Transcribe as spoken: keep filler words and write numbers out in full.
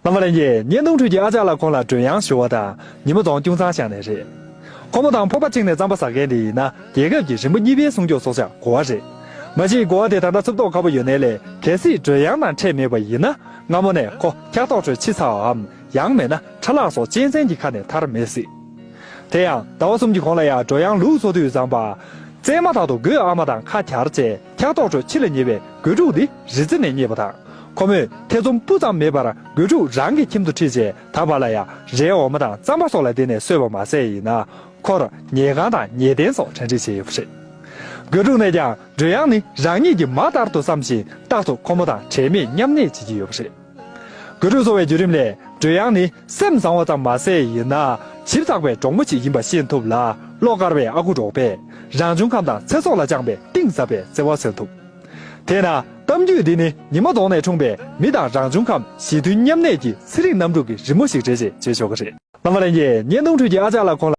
བླ་མ་ལྷན་རྒྱས། བརྙན་ཐུང་ཁྲོད་ཀྱི་ཨ་ཅག་ལགས་ཁོང་ལ་སྒྲོལ་དབྱངས་ཞུ་བ་དང་ཉི་མ་རྫོང་ཀུང་ཚང་ཤང་ནས་རེད། ཁོ་མོ་དང་ཕོར་པ་བཅིངས་ནས་རྩམ་པ་ཟ་མཁན་དེ་ཡིན་ན་རྒྱལ་ཁབ་ཀྱི་རིམ་པ་གཉིས་པའི་སྲུང་སྐྱོབ་ཚོགས་ཆུང་གོ་བ་རེད། མ་གཞི་གོ་བ་དེ་ད་ལྟ་འཚུབ་ཐོག་ཁ་པོ་ཡོད་ནའི་ལས། གལ་སྲིད་སྒྲོལ་དབྱངས་དང་འཕྲད་མེད་པ་ཡིན་ན། སྔ་མོ་ནས་ཁོ་འཁྱག་ཐོག་ཁྲོད་འཆི་ཚར་བའམ། ཡང་མེད་ན་ཁྲ་ལག་སོགས་གཅན་གཟན་གྱི་ཁ་ནས་ཐར་མེད་སྲིད། དེ་ཡང་ཟླ་བ་གསུམ་གྱི་གོང་ལ་ཡང་སྒྲོལ་དབྱངས་ལུག་འཚོ་དུས་ཙམ་པ། བཙས་མ་ཐག་ཏུ་སྒོས་ཨ་མ་དང་ཁ་གྱར་བྱས་འཁྱག་ཐོག་ཁྲོད་འཆི་ལ་ཉེ་བའི་དགོད་ཕྲུག་འདི་རི་རྩེ་ནས་རྙེད་པ་དང་། ཁོ་མོས་ཐེ་ཚོམ་སྤུ་ཙམ་མེད་པར་དགོད་ཕྲུག་རང་གི་ཁྱིམ་དུ་ཁྲིད་བྱས། ད་བར་ལ་ཡང་རའི་འོ་མ་དང་རྩམ་པ་སོགས་ལ་བརྟེན་ནས་གསོས་པ་མ་ཟད། ཡིན་ན་ཁོར་ཉལ་ཁང་དང་ཉལ་ཐེངས་སོགས་གྲ་སྒྲིག་བྱས་ཡོད་པ་རེད། དགོད་ཕྲུག་ནས་ཀྱང་སྒྲོལ་དབྱངས་ནི་རང་ཉིད་ཀྱི་མ་ལྟར་དུ་བསམ་བཞིན་རྟག་ཏུ་ཁོ་མོ་དང་དྲན་མེད་མཉམ་གནས་བྱེད་ཀྱི་ཡོད་པ་རེད། དགོད་ཕྲུག་འཚོ་བའི་བརྒྱུད་རིམ་ལས། སྒྲོལ་དབྱངས་ནི་སེམས་བཟང་བ་ཙམ་མ་ཟད། ཡིན་ན་ཞིབ་ཚགས་པའི་གྲོགས་མོ་ཞིག་ཡིན་པ་ཤེས་ཐུབ་ལ། བློ་དཀར་བའི་ཨ་ཁུ་འབྲོག་པས་རང་བྱུང་ཁམས་དང་ཚེ་སྲོག་ལ་བཅངས་པའི་གཏིང་ཟབ་པའི་བརྩེ་བ་མཚོན་ཐུབ། དེས་ན་གཏམ་རྒྱུད་འདི་ནི་ཉི་མ་རྫོང་ནས་འཁྲུངས་པའི་མི་དང་རང་བྱུང་ཁམས་ཞི་མཐུན་མཉམ་གནས་ཀྱི་ཚེ་རིང་རྣམ་དྲུག་གི་རི་མོ་ཞིག་རེད་ཅེས་བརྗོད་ཆོག་གི་རེད། བླ་མ་ལྷན་རྒྱས། བརྙན་ཐུང་ཁྲོད་ཀྱི་ཨ་ཅག་ལགས་ཁོང་ལ།